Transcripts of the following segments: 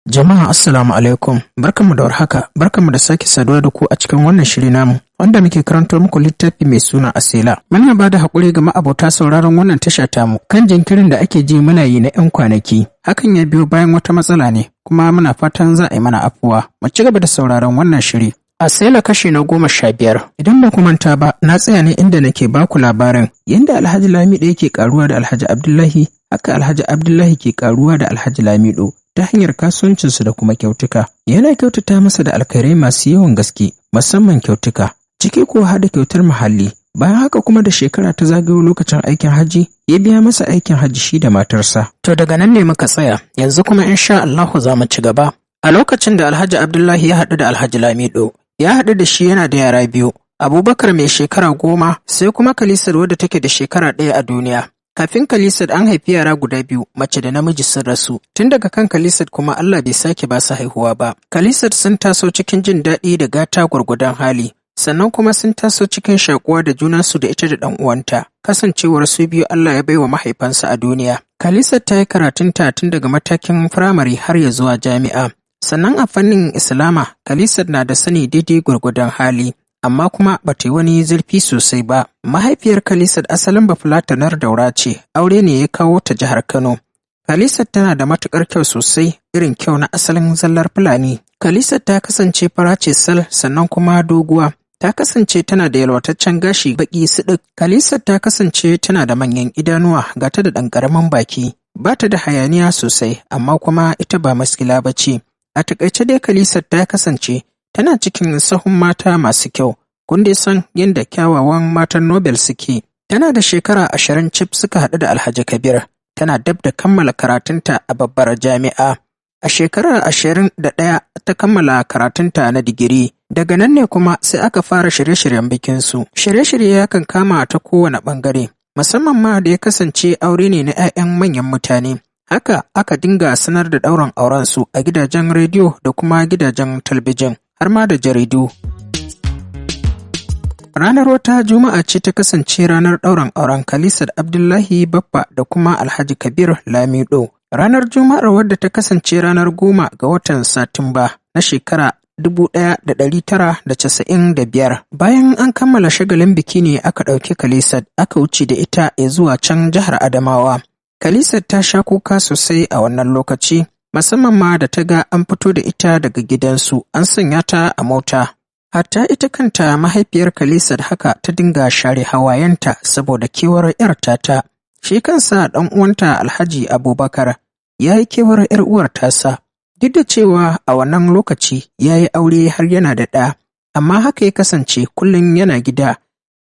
Jama'a, assalamu alaikum, barkanmu da warhaka, barkanmu da sake saduwa da ku a cikin wannan shiri namu wanda muke karanto muku littafi mai suna Asela. Muna ba da haƙuri ga ma'abota sauraron wannan tasha tamu kan jinkirin da ake ji muna yi na 'yan kwanaki. Hakan ya biyo bayan wata matsala ne, kuma muna fatan za a yi mana afuwa. Mu ci gaba da sauraron wannan shiri. Asela, kashi na 15. Idan ba ku manta ba, na tsaya ne inda nake baku labarin yadda Alhaji Lamido yake karuwa da Alhaji Abdullahi, haka Alhaji Abdullahi ke karuwa da Alhaji Lamido ta hanyar kasuwancinsu da kuma kyautuka. Yana kyautata masa da alkhairai masu yawan gaske, musamman kyautuka, ciki ko har da kyautar muhalli. Bayan haka kuma, da shekara ta zagayo lokacin aikin hajji, ya biya masa aikin hajji shi da matarsa. To, daga nan ne muka tsaya, yanzu kuma insha Allahu za mu ci gaba. A lokacin da Alhaji Abdullahi ya haɗu da Alhaji Lamido, ya haɗu da shi yana da yara biyu, Abubakar mai shekara 10, sai kuma Kalisar wadda take da shekara 1 a duniya. Kafin Kalisat an haifi yara guda biyu, mace da namiji, sun rasu. Tun daga kan Kalisat kuma Allah bai sake ba su haihuwa ba. Kalisat sun taso cikin jin daɗi da gata gwargwadon hali. Sannan kuma sun taso cikin shakuwa da junansu da ita da ɗan uwanta, kasancewar su biyu Allah ya baiwa mahaifansa a duniya. Kalisat ta yi karatunta tun daga matakin firamare har ya zuwa jami'a. Sannan a fannin Islama, Kalisat na da sani daidai gwargwadon hali, amma kuma ba ta yi wani zurfi sosai ba. Mahaifiyar Khalisat asalin Bafulatanar Daura ce, aure ne ya kawo ta jihar Kano. Khalisat tana da matuƙar kyau sosai, irin kyau na asalin zallar Fulani. Khalisat ta kasance fara ce sal, sannan kuma doguwa. Ta kasance tana da yalwataccen gashi baƙi siɗik. Khalisat ta kasance tana da manyan idanuwa, ga ta da ɗan ƙaramin baki. Ba ta da hayaniya sosai, amma kuma ita ba maskila ba ce. A taƙaice dai, Khalisat ta kasance tana cikin sahun mata masu kyau, kun dai san yadda kyawawan matan Nobel suke. Tana da shekara 20 cif suka haɗu da Alhaji Kabir, tana dab da kammala karatunta a babbar jami'a. A shekarar 21 ta kammala karatunta na digiri, daga nan ne kuma sai aka fara shirye-shiryen bikinsu. Shirye-shirye yakan kama ta kowane ɓangare, musamman ma da ya kasance aure ne na 'ya'yan manyan mutane. Haka aka dinga sanar da ɗaurin aurensu a gidajen rediyo da kuma gidajen talabijin, har ma da jaridu. Ranar wata Juma'a ce ta kasance ranar ɗaurin auren Khalisat Abdullahi Baffa da kuma Alhaji Kabir Lamido. Ranar Juma'ar wadda ta kasance ranar 10 ga watan Satumba na shekara 1995. Bayan an kammala shagalin biki ne aka ɗauki Khalisat aka wuce da ita ya zuwa can jihar Adamawa. Khalisat ta sha kuka sosai a wannan lokaci, musamman ma da ta ga an fito da ita daga gidansu an sanya ta a mota. Hatta ita kanta mahaifiyar Khalisat haka ta dinga share hawayenta saboda kewar 'yar tata. Shi kansa ɗan uwanta Alhaji Abubakar ya yi kewar 'yar uwar tasa, duk da cewa a wannan lokaci ya yi aure har yana da ɗa, amma haka ya kasance kullum yana gida.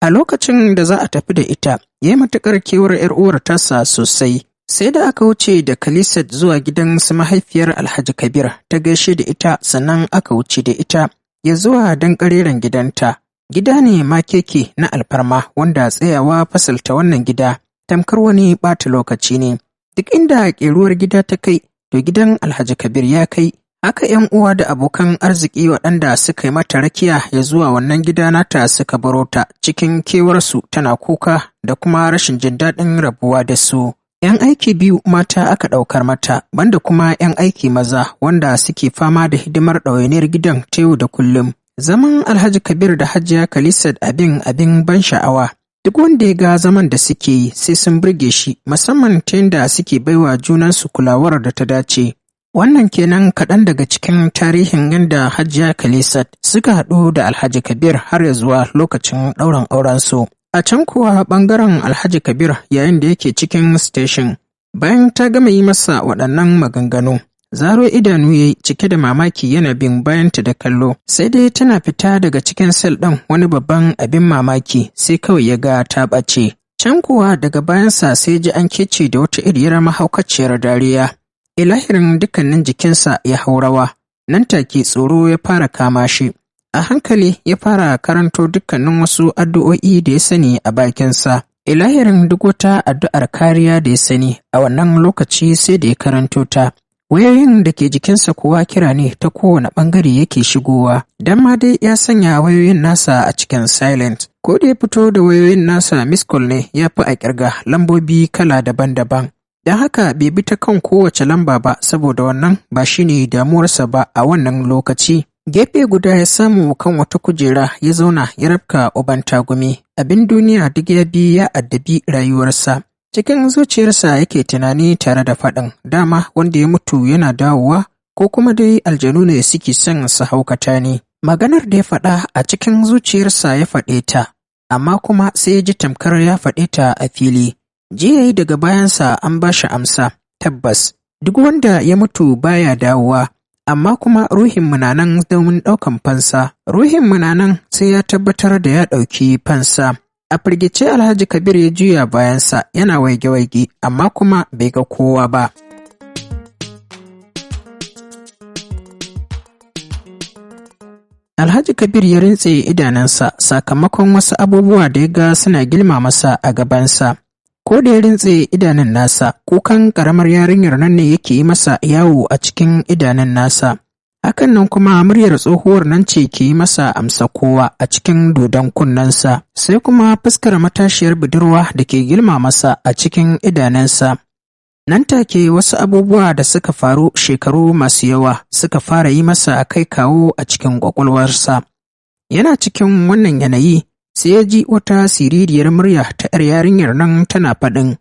A lokacin da za a tafi da ita, ya yi matuƙar kewar 'yar uwar tasa sosai. Sai da aka wuce da Khalisat zuwa gidan su mahaifiyar Alhaji Kabir ta gaishe da ita, sannan aka wuce da ita ya zuwa dan ƙareren gidanta. Gida ne makeke na alfarma wanda tsayawa fasalta wannan gida tamkar wani ɓata lokaci ne. Duk inda ƙeruwar gida ta kai, to gidan Alhaji Kabir ya kai. Haka ‘yan uwa da abokan arziki waɗanda suka yi mata rakiya ya zuwa wannan gida nata suka baro ta cikin kewarsu tana kuka da kuma rashin jin daɗin rabuwa da su. ‘Yan aiki biyu mata aka ɗaukar mata, banda kuma ‘yan aiki maza wanda suke fama da hidimar ɗawainiyar gidan ta yau da kullum. Zaman Alhaji Kabir da Hajiya Khalisat abin ban sha'awa. Duk wanda ya ga zaman da suke yi sai sun burge shi, musamman ta yadda suke baiwa junansu kulawar da ta dace. Wannan kenan kaɗan daga cikin tarihin yadda Hajiya Khalisat suka haɗu da Alhaji Kabir har ya zuwa lokacin ɗaurin aurensu. A can kuwa ɓangaren Alhaji Kabir, yayin da yake cikin station, bayan ta gama yi masa waɗannan maganganu, zaro idanu ya yi cike da mamaki yana bin bayanta da kallo, sai dai tana fita daga cikin cell ɗin, wani babban abin mamaki, sai kawai ya ga ta ɓace. Can kuwa daga bayansa sai ji an kece da wata iriyar mahaukaciyar dariya. Ilahirin dukkanin jikinsa ya hau rawa, nan take tsoro ya fara kama shi. A hankali ya fara karanto dukkanin wasu addu'o'i da ya sani a bakinsa. Ilahirin duk wata addu'ar kariya da ya sani a wannan lokaci sai da ya karanto ta. Wayoyin da ke jikinsa kuwa kira ne ta kowane ɓangare yake shigowa, don ma dai ya sanya wayoyin nasa a cikin silent. Ko da ya fito da wayoyin nasa, missed call ne ya fi a ƙirga, lambobi kala daban-daban. Don haka bai bi ta kan kowace lamba ba saboda wannan ba shi ne damuwarsa ba a wannan lokaci. Gefe guda ya samu kan wata kujera ya zauna ya rabka uban tagumi, abin duniya duk ya bi ya addabi rayuwarsa. Cikin zuciyarsa yake tunani tare da faɗin dama wanda ya mutu yana dawowa ko kuma dai aljanu ne suke son su haukata ni. Maganar da ya faɗa a cikin zuciyarsa ya faɗe ta, amma kuma sai ya ji tamkar ya faɗe ta a fili. Jiya yi daga bayansa an ba shi amsa, tabbas, duk wanda ya mutu baya dawowa, amma kuma ruhinmu na nan domin ɗaukan fansa. Ruhinmu na nan sai ya tabbatar da ya ɗauki fansa. A firgice Alhaji Kabir ya juya bayansa yana waige-waige, amma kuma bai ga kowa ba. Alhaji Kabir ya rintse idanunsa sakamakon wasu abubuwa da ya ga suna gilma masa a gabansa. Ko da ya rintse idanun nasa, kukan ƙaramar yarinyar nan ne yake yi masa yawo a cikin idanun nasa. Hakan nan kuma muryar tsohuwar nan ce ke yi masa amsa kowa a cikin dodon kunnensa, sai kuma fuskar matashiyar budurwa da ke gilma masa a cikin idanunsa. Nan take wasu abubuwa da suka faru shekaru masu yawa suka fara yi masa kai kawo a cikin ƙwaƙwalwarsa. Yana cikin wannan yanayi sai ya ji wata siririyar murya ta ‘yar yarinyar nan tana faɗin,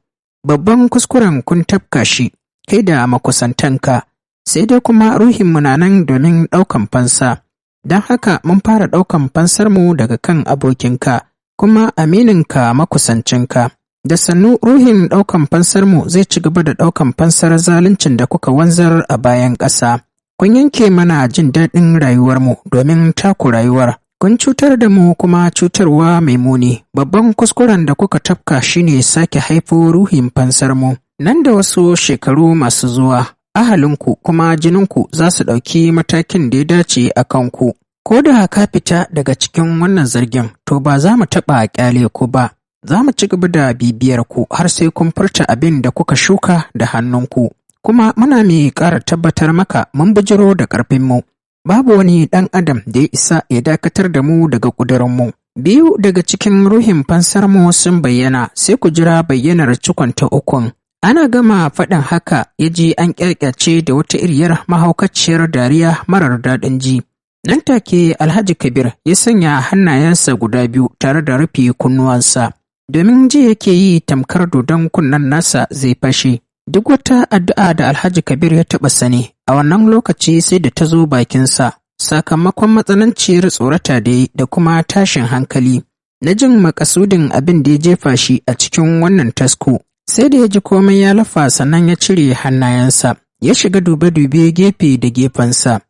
Babban kuskuren kun tafka shi, kai da makusantanka, sai dai kuma ruhinmu na nan domin ɗaukan fansa. Don haka mun fara ɗaukan fansarmu daga kan abokinka, kuma amininka makusancinka. Da sannu ruhin ɗaukan fansarmu zai ci gaba da ɗaukan fansar zaluncin da kuka wanzar a bayan ƙasa. Kun yanke mana jin daɗin rayuwarmu domin taku rayuwar. Kun cutar da mu kuma cutarwa mai muni. Babban kuskuren da kuka tafka shine sake haifo ruhin fansarmu. Nan da wasu shekaru masu zuwa, ahalinku kuma jininku za su ɗauki matakin da ya dace a kanku. Ko da ka fita daga cikin wannan zargin, to ba za mu taɓa ƙyale ku ba. Za mu ci gaba da bibiyar ku har sai kun furta abin da kuka shuka da hannunku. Kuma muna mai ƙara tabbatar maka mun bijiro da ƙarfinmu. Babu wani ɗan adam da ya isa ya dakatar da mu daga ƙudurinmu. Biyu daga cikin ruhin fansarmu sun bayyana sai ku jira bayyanar cikon ta ukun. Ana gama faɗin haka ya ji an ƙyaƙyace da wata iriyar mahaukaciyar dariya marar daɗin ji. Nan take Alhaji Kabir ya sanya hannayensa guda biyu tare da rufe kunnuwansa. Domin ji yake yi tamkar dodon kunnen nasa zai fashe. Duk wata addu'a da Alhaji Kabir ya taɓa sani a wannan lokaci sai da ta zo bakinsa sakamakon matsananciyar tsorata da da kuma tashin hankali na jin makasudin abin da ya jefa shi a cikin wannan tasko. Sai da ya ji komai ya lafa sannan ya cire hannayensa, ya shiga dube-dube gefe da gefensa.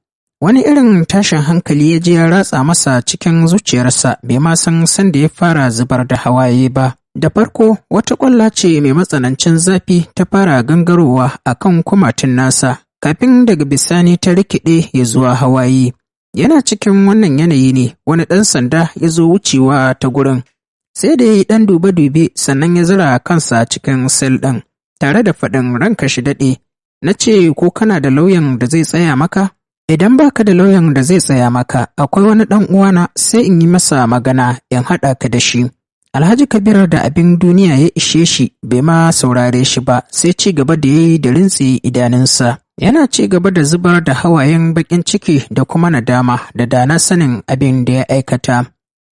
Wani irin tashin hankali ya je ya ratsa masa cikin zuciyarsa bai ma san sanda ya fara zubar da hawaye ba. Da farko wata ƙwalla ce mai matsanancin zafi ta fara gangarowa a kan kumatun nasa, kafin daga bisani ta rikide ya zuwa hawaye. Yana cikin wannan yanayi ne wani ɗan sanda ya zo wucewa ta gurin. Sai da ya yi ɗan dube-dube sannan ya zura kansa cikin sel ɗin, tare da faɗin ranka shi daɗe. Na ce ko kana da lauyan da zai tsaya maka? Idan baka da lauyan da zai tsaya maka, akwai wani ɗan uwana sai in yi masa magana in haɗa ka da shi. Alhaji Kabir da abin duniya ya ishe shi bai ma saurare shi ba sai ci gaba da yayi da rintse idanunsa. Yana ci gaba da zubar da hawayen baƙin ciki da kuma nadama da dana sanin abin da ya aikata.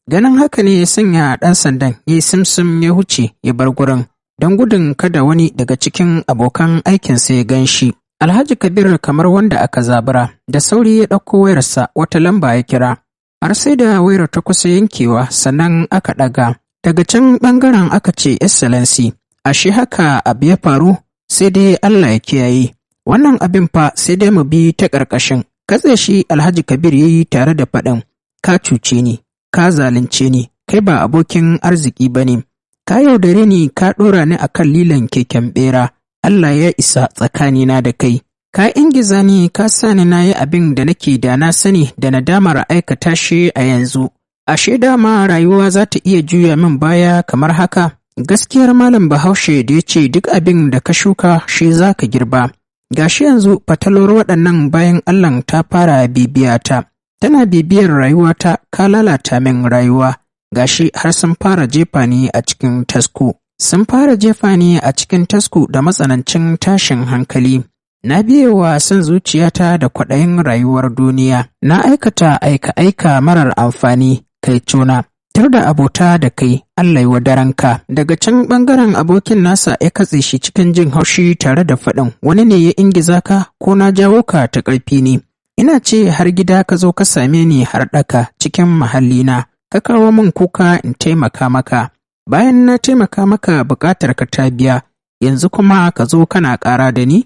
Ganin haka ne ya sanya ɗan sandan ya yi simsim ya huce ya bar gurin don gudun kada wani daga cikin abokan aikinsa ya gan shi. Alhaji Kabir kamar wanda aka zabura, da sauri ya ɗauko wayarsa wata lamba ya kira, har sai da wayar ta kusa yankewa sannan aka ɗaga. Daga can ɓangaren aka ce Excellency, ashe haka abu ya faru sai dai Allah ya kiyaye. Wannan abin fa sai dai mu bi ta ƙarƙashin. Katse shi Alhaji Kabir ya yi tare da faɗin, ka cuce ni, ka zalunce ni, kai ba abokin arziki ba ne. Ka yaudare ni ka ɗora ni a kan lilon keken ɓera. Allah ya isa tsakanina da kai. Ka ingiza ni ka sa ni na yi abin da nake da na sani da nadamar aikata shi a yanzu. Ashe dama rayuwa za ta iya juya min baya kamar haka. Gaskiyar Malam Bahaushe da ya ce duk abin da ka shuka shi za ka girba. Gashi yanzu fatalwar waɗannan bayan Allahn ta fara bibiyata. Tana bibiyar rayuwata ka lalata min rayuwa. Gashi har sun fara jefa ni a cikin tasko. Sun fara jefa ni a cikin tasku da matsanancin tashin hankali. Na biyewa son zuciyata da kwaɗayin rayuwar duniya. Na aikata aika-aika marar amfani, kai cona. Tar da abota da kai, Allah yi wadaranka. Daga can ɓangaren abokin nasa ya katse shi cikin jin haushi tare da faɗin, wani ne ya ingiza ka ko na jawo ka ta ƙarfi ne. Ina ce har gida ka zo ka same ni har ɗaka cikin mahallina, ka kawo min kuka in taimaka maka. Bayan na taimaka maka buƙatar ka ta biya, yanzu kuma ka zo kana ƙara da ni?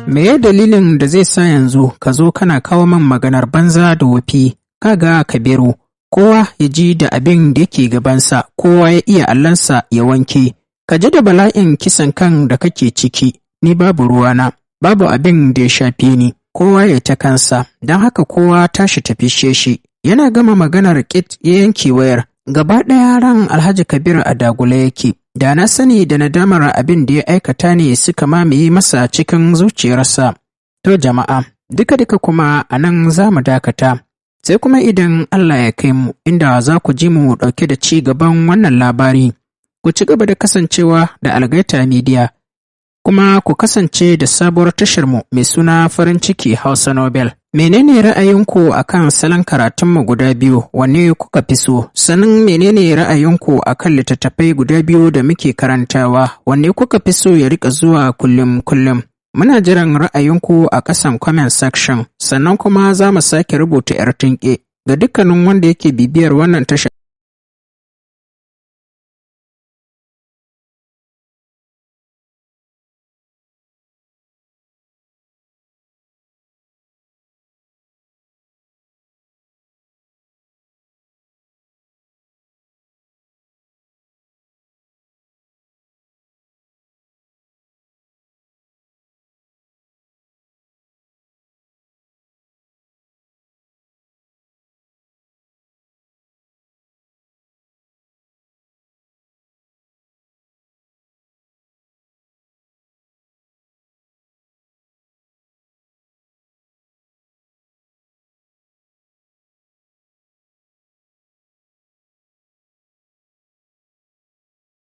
Me ya dalilin da zai sa yanzu ka zo kana kawo min maganar banza da wofi, kaga Kabiru, kowa ya ji da abin da yake gabansa, kowa ya iya allansa ya wanke. Ka ji da bala'in kisan kan da kake ciki, ni babu ruwana, babu abin da ya shafe ni, kowa ya ta kansa, don haka kowa tashi tafi shi. Yana gama maganar ƙit ya yanke wayar, gaba ɗaya ran Alhaji Kabir a dagule yake. Da na sani da nadamar abin da ya aikata ne suka mamaye masa cikin zuciyarsa. To jama'a, duka-duka kuma a nan za mu dakata. Sai kuma idan Allah ya kai mu, inda za ku ji mu ɗauke da ci gaban wannan labari. Ku ci gaba da kasancewa da Algaita Media, kuma ku kasance da sabuwar tasharmu mai suna Farin Ciki Hausa Nobel. Menene ra'ayinku akan salon karatunmu guda biyu, wanne kuka fi so? Sannan menene ra'ayinku akan littattafai guda biyu da muke karantawa, wanne kuka fi so ya rika zuwa kullum kullum? Muna jiran ra'ayinku a ƙasan comment section, sannan kuma za mu sake rubuta 'yar tinke ga dukkanin wanda yake bibiyar wannan tasha.